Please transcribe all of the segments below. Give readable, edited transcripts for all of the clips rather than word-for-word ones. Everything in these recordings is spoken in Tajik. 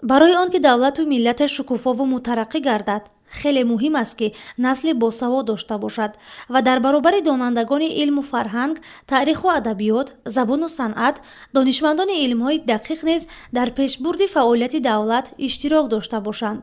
Барои он ки давлату миллате шукуфову мутараққӣ гардад, хеле муҳим аст, ки насли босавод дошта бошад ва дар баробари донандагони илму фарҳанг, таъриху адабиёт, забону санъат, донишмандони илмҳои дақиқ низ дар пешбурди фаъолияти давлат иштирок дошта бошанд.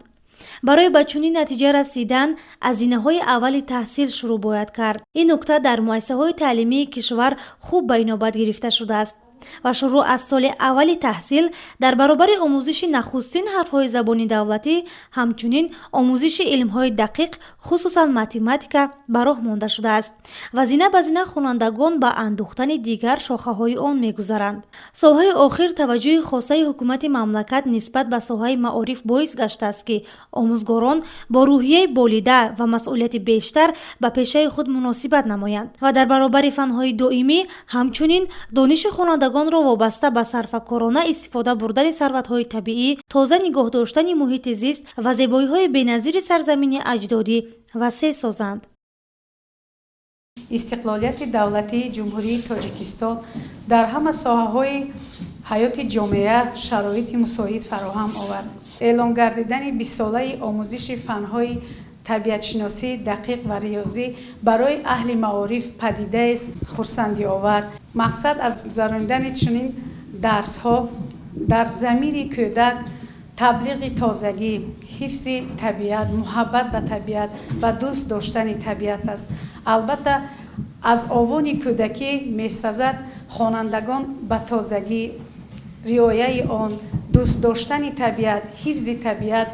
Барои ба чунин натиҷа расидан аз зинаҳои аввали таҳсил шурӯъ бояд кард. Ин нукта дар муассисаҳои таълимии кишвар хуб ба инобат гирифта шудааст ва шурӯъ аз соли аввали таҳсил дар баробари омӯзиши нахустин ҳарфҳои забони давлатӣ, ҳамчунин омӯзиши илмҳои дақиқ, хусусан математика, ба роҳ монда шудааст ва зина ба зина хонандагон ба андӯхтани дигар шохаҳои он мегузаранд. Солҳои охир таваҷҷӯҳи хосаи ҳукумати мамлакат нисбат ба соҳаи маориф боис гаштааст, ки омӯзгорон бо рӯҳияи болида ва масъулияти бештар ба пешаи худ муносибат намоянд ва дар баробари фанҳои доимӣ ҳамчунин дониши хонандагонро вобаста ба сарфакорона истифода бурдани сарватҳои табиӣ, тоза нигоҳ доштани муҳити зист ва зебоиҳои беназири сарзамини аҷдодӣ васеъ созанд. Истиқлолияти давлатии Ҷумҳурии Тоҷикистон дар ҳама соҳаҳои ҳаёти ҷомеа шароити мусоид фароҳам овард. Эълон гардидани 20-солаи омӯзиши фанҳои табиатшиносӣ, дақиқ ва риёзӣ барои аҳли маориф падидаест хурсандиовар. Мақсад аз гузаронидани чунин дарсҳо дар замири кӯдак таблиғи тозагӣ, ҳифзи табиат, муҳаббат ба табиат ва дӯст доштани табиат аст. Албатта, аз овони кӯдакӣ месазад хонандагон ба тозагӣ, риояи он, дӯст доштани табиат, ҳифзи табиат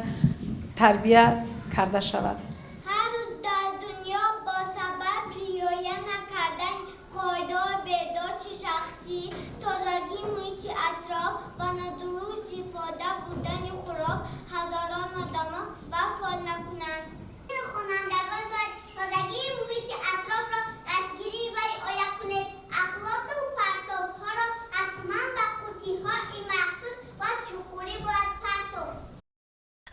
тарбия карда шавад. Ҳар рӯз дар дунё бо сабаб риоя накардани қоидаҳои беҳдошти шахсӣ, тозагии муҳити атроф ва нодуруст истифода бурдани хӯрок ҳазорон одамон вафот мекунанд. Хонандагон бояд тозагии муҳити атрофро дастгирӣ ва риоя кунед. Ахлоту партовҳоро ҳатман ба қуттиҳои махсус ва чуқурӣ бояд партофт.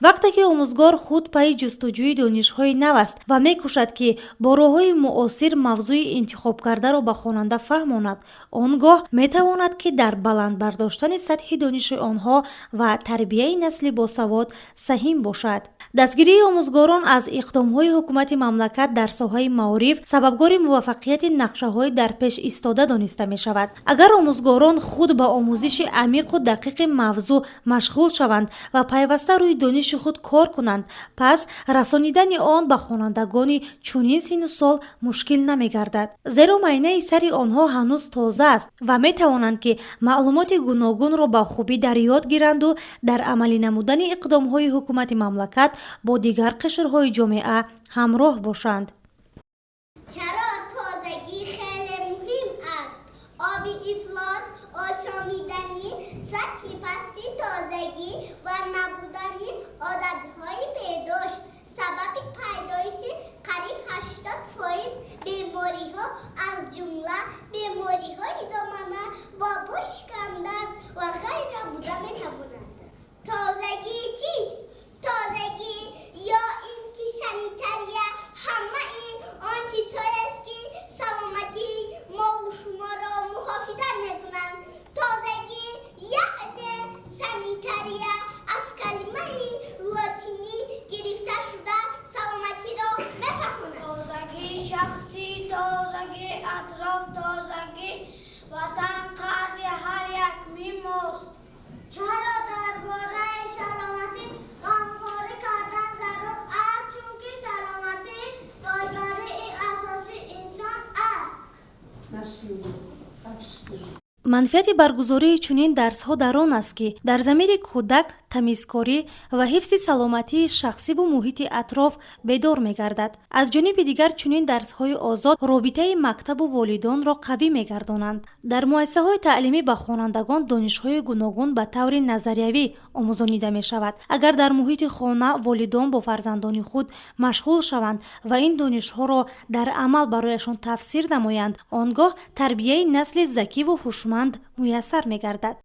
Вақте ки омӯзгор худ пайи ҷустуҷӯи донишҳои нав аст ва мекӯшад, ки бо роҳҳои муосир мавзӯи интихобкардаро ба хонанда фаҳмонад, он гоҳ метавонад, ки дар баланд бардоштани сатҳи дониши онҳо ва тарбияи насли босавод саҳим бошад. Дастгирии омӯзгорон аз иқдомҳои ҳукумати мамлакат дар соҳаи маориф сабабгори муваффақияти нақшаҳои дар пеш истода дониста мешавад. Агар омӯзгорон худ ба омӯзиши амиқу дақиқи мавзӯъ машғул шаванд ва пайваста рӯи дониши худ кор кунанд, пас расонидани он ба хонандагони чунин синну сол мушкил намегардад, зеро майнаи сари онҳо ҳанӯз тоза аст ва метавонанд, ки маълумоти гуногунро ба хубӣ дар ёд гиранду дар амалӣ намудани иқдомҳои ҳукумати мамлакат бо дигар қишрҳои ҷомеа ҳамроҳ бошанд. Чаро тозагӣ хеле муҳим аст? Оби ифлос, ошомиданӣ, сатҳи пасти тозагӣ ва набудани одатҳои беҳдошт сабаби пайдоиши қариб 80% бемориҳо, аз ҷумла бемориҳои домана ва бошикамдард ва ғайра буда метавонанд. Тозагӣ чист? Тозагӣ ё ин ки санитария ҳамаи он чизҳоест, ки саломатии мову шуморо муҳофизат мекунанд. Тозагӣ, яъне санитария, аз калимаи лотинӣ гирифта шуда, саломатиро мефаҳмонад. Тозагии шахсӣ, тозагии атроф, тозагии ватан қарзи ҳар як мост. Чаро дар бораи саломатӣ ғамхорӣ кардан зарур аст? Чунки саломатӣ бойгарии асосии инсон аст. Манфиати баргузории чунин дарсҳо дар он аст, ки дар замири кӯдак тамизкорӣ ва ҳифзи саломатии шахсиву муҳити атроф бедор мегардад. Аз ҷониби дигар, чунин дарсҳои озод робитаи мактабу волидонро қавӣ мегардонанд. Дар муассисаҳои таълимӣ ба хонандагон донишҳои гуногун ба таври назариявӣ омӯзонида мешавад. Агар дар муҳити хона волидон бо фарзандони худ машғул шаванд ва ин донишҳоро дар амал барояшон тафсир намоянд, он гоҳ тарбияи насли закиву ҳушманд муяссар мегардад.